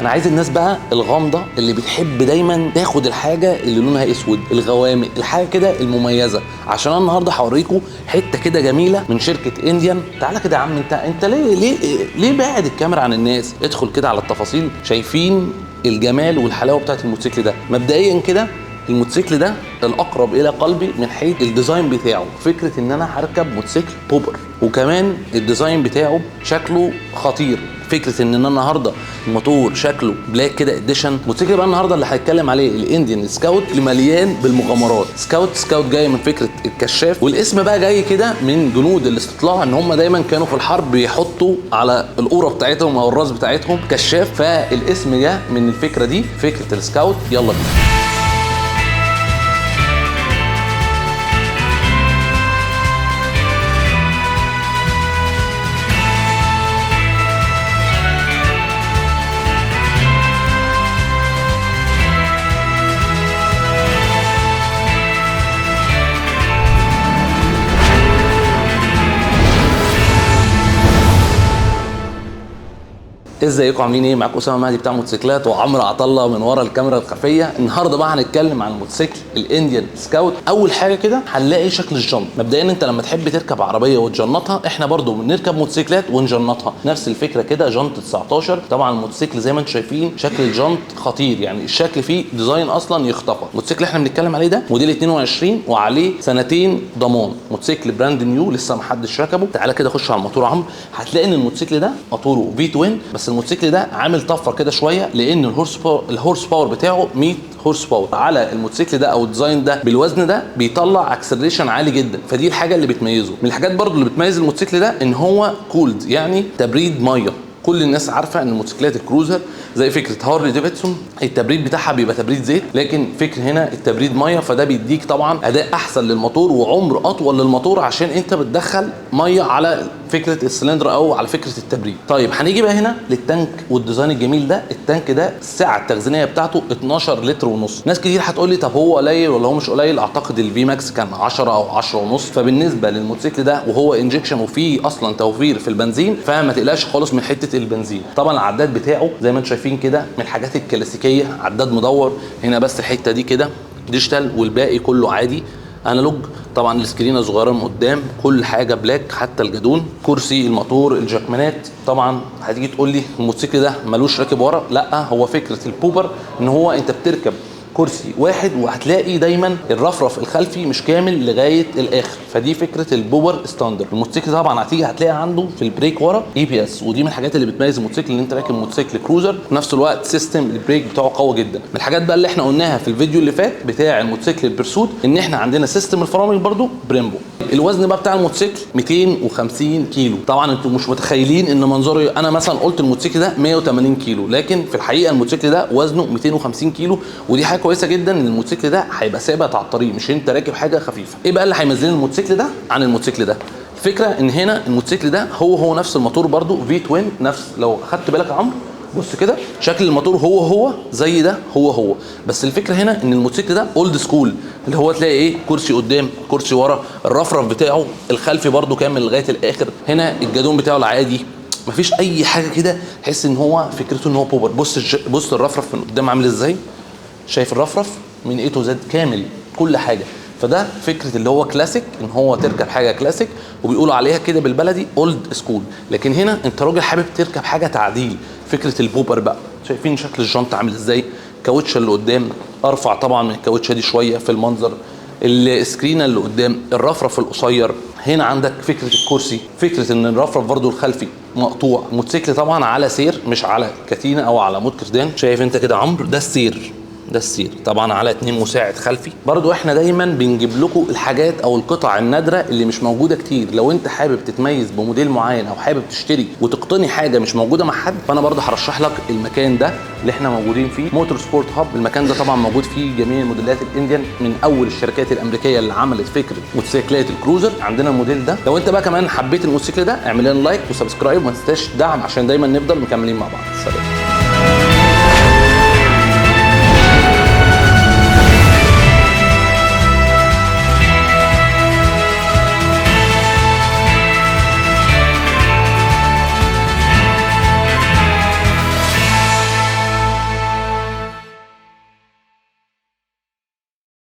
انا عايز الناس بقى الغامضة اللي بتحب دايما تاخد الحاجة اللي لونها اسود، الغوامق، الحاجة كده المميزة، عشان انا النهارده هوريكم حتة كده جميلة من شركة Indian. تعالى كده يا عم، انت ليه باعد الكاميرا عن الناس؟ ادخل كده على التفاصيل. شايفين الجمال والحلاوه بتاعت الموتوسيكل ده؟ مبدئيا كده الموتوسيكل ده الاقرب الى قلبي من حيث ال design بتاعه، فكرة ان انا هركب موتوسيكل bobber، وكمان ال design بتاعه شكله خطير. فكرة ان انا النهارده الموتور شكله black كده edition. الموتوسيكل بقى النهارده اللي هنتكلم عليه ال Indian Scout، اللي مليان بالمغامرات. Scout Scout جاي من فكرة الكشاف، والاسم بقى جاي كده من جنود الاستطلاع، ان هم دايما كانوا في الحرب بيحطوا على القوره بتاعتهم او الراس بتاعتهم كشاف، فالاسم جه من الفكرة دي، فكرة ال Scout. يلا بينا. ازيكم عاملين ايه؟ معاكم اسامة مهدي بتاع موتوسيكلات وعمرو عطله من ورا الكاميرا الخفية. النهارده بقى هنتكلم عن الموتوسيكل ال Indian Scout. اول حاجة كده هنلاقي شكل الجنط. مبدئيا انت لما تحب تركب عربية وتجنطها، احنا برضو بنركب موتوسيكلات ونجنطها، نفس الفكرة كده. جنط 19. طبعا الموتوسيكل زي ما انتم شايفين شكل الجنط خطير، يعني الشكل فيه design اصلا يخطفك. الموتوسيكل اللي احنا بنتكلم عليه ده موديل 22 وعليه سنتين ضمان، موتوسيكل brand new لسه ما حدش ركبه. تعالى كده خش على الموتور عمرو، هتلاقي ان الموتوسيكل ده موتوره V-twin، بس الموتوسيكل ده عامل طفرة كده شوية، لان ال horse power بتاعه 100 horse power على الموتوسيكل ده او ال design ده بالوزن ده بيطلع acceleration عالي جدا، فدي الحاجة اللي بتميزه. من الحاجات برضو اللي بتميز الموتوسيكل ده ان هو cooled، يعني تبريد مية. كل الناس عارفه ان الموتوسيكلات ال cruiser زي فكرة هارلي ديفيدسون التبريد بتاعها بيبقى تبريد زيت، لكن فكر هنا التبريد مية، فده بيديك طبعا اداء احسن للموتور وعمر اطول للموتور، عشان انت بتدخل مية على فكرة السلندر او على فكرة التبريد. طيب هنيجي بقى هنا لل tank وال design الجميل ده. ال tank ده السعة التخزينيه بتاعته 12 لتر ونص. ناس كتير هتقول لي طب هو قليل ولا هو مش قليل؟ اعتقد ال VMAX كان 10 او 10 ونص، فبالنسبه للموتوسيكل ده وهو injection وفيه اصلا توفير في البنزين، فما تقلقش خالص من حتة البنزين. طبعا العداد بتاعه زي ما انتم شايفين كده من الحاجات الكلاسيكية، عداد مدور هنا، بس الحتة دي كده digital والباقي كله عادي analog. طبعا السكرينه صغيرة من قدام، كل حاجة black حتى الجدون، كرسي الموتور، الجاكمانات. طبعا هتيجي تقول لي الموتوسيكل ده ملوش راكب ورا، لا، هو فكرة ال bobber ان هو انت بتركب كرسي واحد وهتلاقي دايما الرفرف الخلفي مش كامل لغاية الاخر، فدي فكرة ال bobber standard. الموتوسيكل طبعا هتيجي هتلاقي عنده في ال brake ورا ABS، ودي من الحاجات اللي بتميز الموتوسيكل ان انت راكب موتوسيكل cruiser في نفس الوقت system ال brake بتاعه قوي جدا. من الحاجات بقى اللي احنا قلناها في الفيديو اللي فات بتاع الموتوسيكل ال Pursuit ان احنا عندنا system الفرامل برده Brembo. الوزن بقى بتاع الموتوسيكل 250 كيلو. طبعا انتم مش متخيلين ان منظره، انا مثلا قلت الموتوسيكل ده 180 كيلو، لكن في الحقيقة الموتوسيكل ده وزنه 250 كيلو، ودي حاجة كويسة جدا ان الموتوسيكل ده هيبقى ثابت على الطريق، مش انت راكب حاجة خفيفة. ايه بقى اللي هيميز الموتوسيكل ده عن الموتوسيكل ده؟ الفكرة ان هنا الموتوسيكل ده هو نفس الموتور برده V-twin، نفس، لو خدت بالك يا عمرو بص كده شكل الموتور هو زي ده هو، بس الفكرة هنا ان الموتوسيكل ده old school، اللي هو تلاقي ايه، كرسي قدام كرسي ورا، الرفرف بتاعه الخلفي برده كامل لغاية الاخر، هنا الجدون بتاعه العادي، مفيش اي حاجة كده تحس ان هو فكرته ان هو bobber. بص الرفرف من قدام عامل ازاي، شايف الرفرف من A to Z كامل كل حاجة. فده فكرة اللي هو كلاسيك، ان هو تركب حاجة كلاسيك وبيقولوا عليها كده بالبلدي old school، لكن هنا انت راجل حابب تركب حاجة تعديل، فكرة ال bobber بقى. شايفين شكل الجنط عامل ازاي، الكاوتشه اللي قدام ارفع طبعا من الكاوتشه دي شوية في المنظر، السكرينه اللي قدام، الرفرف القصير، هنا عندك فكرة الكرسي، فكرة ان الرفرف برده الخلفي مقطوع. موتوسيكل طبعا على سير مش على كتينه او على مود كردان. شايف انت كده عمرو، ده السير، ده السير طبعا على 2 مساعد خلفي. برضو احنا دايما بنجيب لكم الحاجات او القطع النادرة اللي مش موجودة كتير. لو انت حابب تتميز بموديل معين او حابب تشتري وتقتني حاجة مش موجودة مع حد، فانا برضو هرشح لك المكان ده اللي احنا موجودين فيه، Motor Sport Hub. المكان ده طبعا موجود فيه جميع الموديلات ال Indian من اول الشركات الامريكية اللي عملت فكرة موتوسيكلات ال cruiser. عندنا الموديل ده. لو انت بقى كمان حبيت الموتوسيكل ده اعمل لنا like و subscribe وما تنساش دعم عشان دايما نفضل مكملين مع بعض. سلام.